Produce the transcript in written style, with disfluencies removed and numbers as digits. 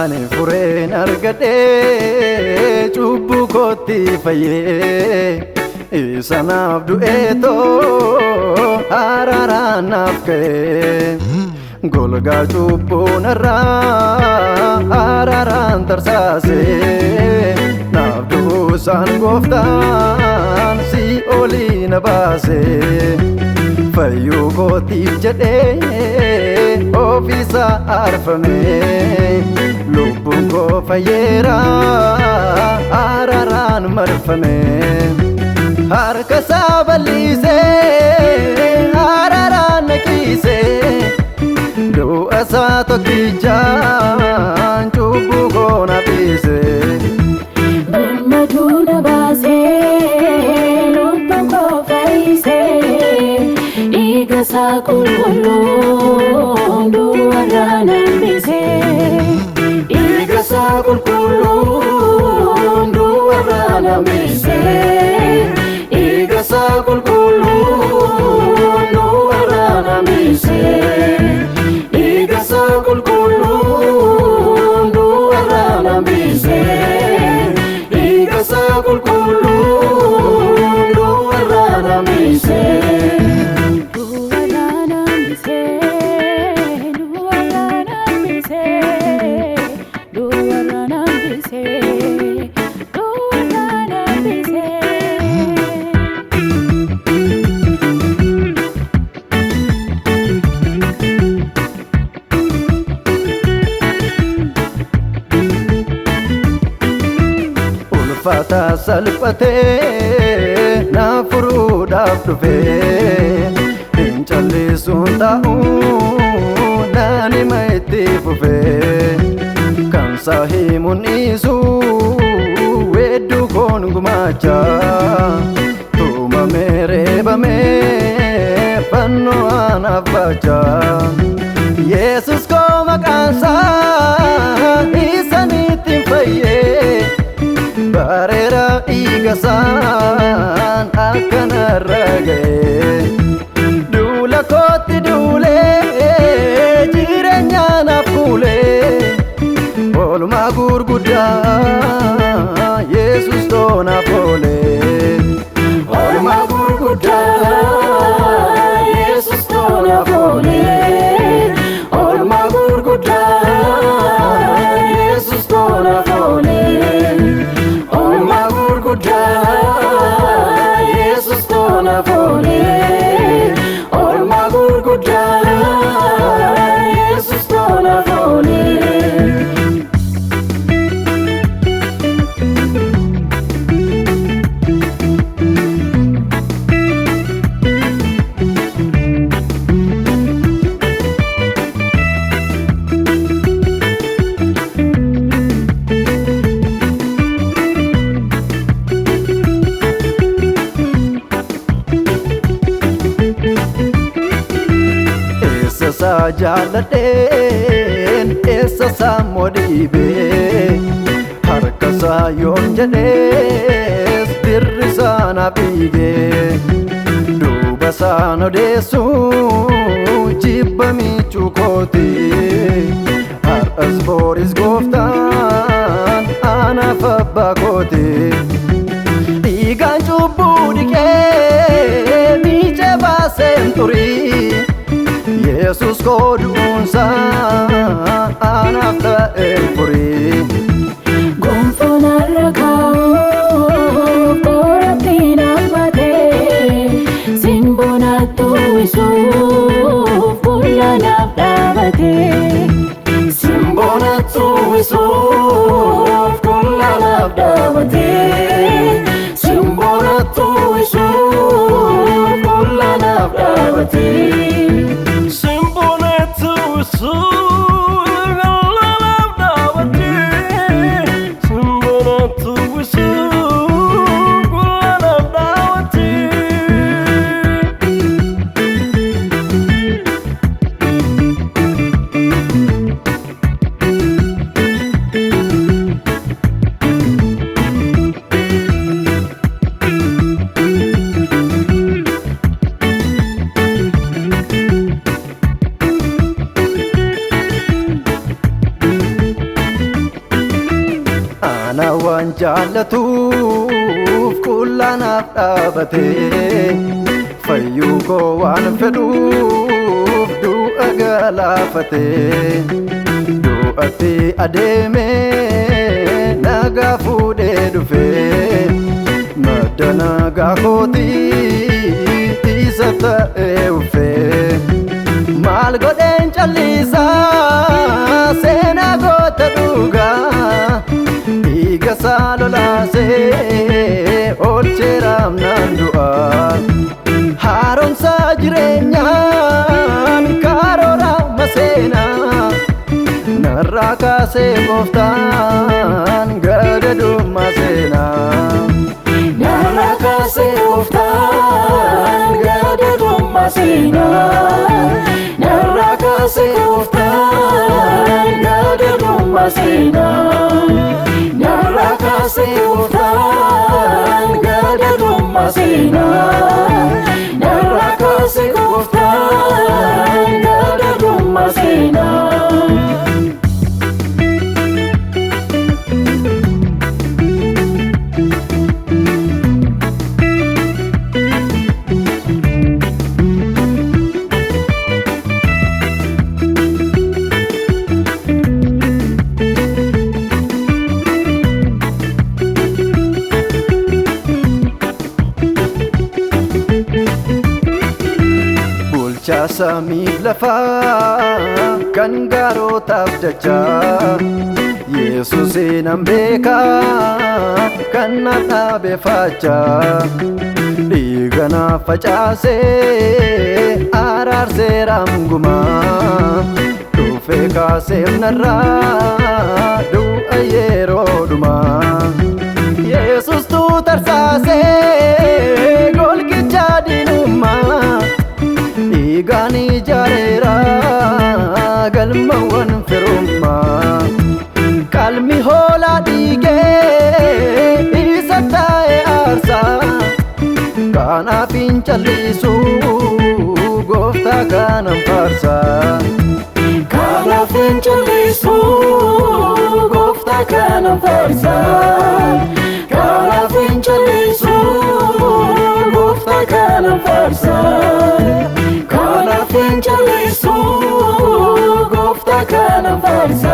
Ani fureen argadhee cubbuu kootti fayyee isa naaf du'eetoo araaraan naaf ka'ee golgaa cubbuu narraa araaraan tarsaasee naaf du'uusaan gooftaan si olii na baasee fayyuu kootiif jedhee ofiisaa aarfamee lubbuun koo fayyeera araaraan marfamee harka isaa bal'isee araaraan na kiisee du'a isaa tokkichaan cubbuu koo na dhiisee. Birmaduu na baasee lubbuu koo fayyisee dhiiga isaa qulqulluun du'arraa na hambisee. Dhiiga isaa qulqulluun du'arraa na hambisee. Dhiiga isaa qulqulluun du'arraa na hambisee. Dhiiga isaa qulqulluun du'arraa na hambisee. Dhiiga isaa qulqulluun du'arraa na hambisee. Du'arraa na hambisee, du'arraa na hambisee, du'arraa na hambisee, du'arraa na hambisee. Ulfaata salphatee na furuudhaaf dhufee hin callisuun taa'uu naan hima itti fufee kan isaa himuun dhiisu weedduu koon gumaacha tumamee reebamee fannoo anaaf baacha. Yesus koo maqaan isaa isaniitti hin fayyee bareera dhiiga isaan akkanarra ga'ee duula kootti duulee jireenya naaf kuulee oolmaa gurguddaa Yesus toonaaf oolee. Oolmaa gurguddaa Yesus toonaaf oolee. Oolmaa gurguddaa Yesus toonaaf oolee. Oolmaa gurguddaa Yesus toonaaf oolee. Oolmaa gurguddaa Yesus toonaaf oolee. Eessa isaa jaalladheen eessa isaa immoo dhiibee harka isaa yoom jedhees dirri isaa naaf dhiigee duuba isaan odeessu jibba miichuu kooti har'as booris gooftaan anaaf abbaa kooti. Dhiigaan cubbuu dhiqee miicee baaseen turii Yesus koo du'uunsaa anaaf ta'een furii. Gonfoo narra kaa'uuf qoratti naaf baatee simboo natti uwwisuuf fuula naaf dhaabatee. Simboo natti uwwisuuf qulla naaf dhaabatee. Simboo natti uwwisuuf qulla naaf dhaabatee. Simboo natti uwwisuuf qulla naaf dhaabatee. Simboo natti uwwisuuf qulla naaf dhaabatee. Ana waan jaallatuuf qullaanaaf dhaabatee fayyuu koo waan fedhuuf du'a galaafatee du'atti adeemee nagaa fuudhee dhufee madda nagaa kootii isa ta'ee uffee maal godheen callisaa seenaa goota dhugaa dhiiga isaa lolaasee oolcheeraam naan du'aa haaromsa jireenyaan karoora maseenaa narraa kaasee gooftaan gadadummaa seenaa. Narraa kaasee gooftaan gadadummaa seenaa. Narraa kaasee gooftaan gadadummaa seenaa. Narraa kaasee gooftaan gadadummaa seenaa. Narraa kaasee gooftaan gadadummaa seenaa. Bulchaa samiif lafaa kan gaarotaaf dachaa Yesuusin nan beekaa kan na dhaabe faachaa dhiiga na facaasee araarsee raamgumaa dhufee kaaseef narraa du'a yeroo dhumaa Yesuus tu tarsaasee golgicha diinummaa dhiigaan ijaareera galmawwan firummaa qalmi hoolaa dhiigee isa taa'e aarsaa kanaaf hin callisu gooftaa kanan faarsaa. Kanaaf hin callisu gooftaa kanan faarsaa. Kanaaf hin callisu gooftaa kanan faarsaa. Kanaaf hin callisu gooftaa kanan faarsaa.